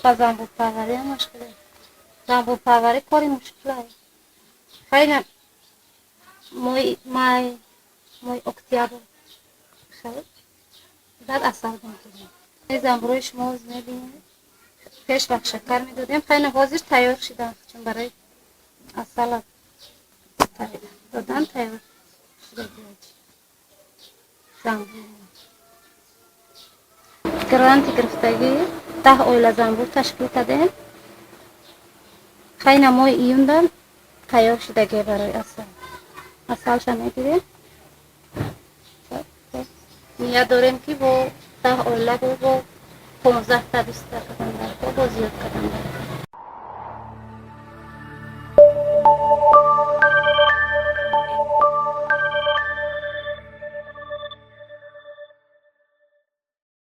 Ба занбурпарварӣ ҳам машғулем. Занбурпарварӣ кори мушкилае. Хайна моҳи май, моҳи октябр баъд асал мегирем. Занбурои шумо мебинед, пеш вақт шакар медодем, хайна ҳозир тайёр шидан, чун барои асал додан тайёр шуда. Занбур гранти гирифтагӣ, 10 оила занбур ташкил кардем. Хайна моҳи июнда тайёр шудагӣ барои асал. Асалша мегирем. Ният дорем, ки бо 10 оила бо 15-та, 20-та кардан, бо зиёд кардан.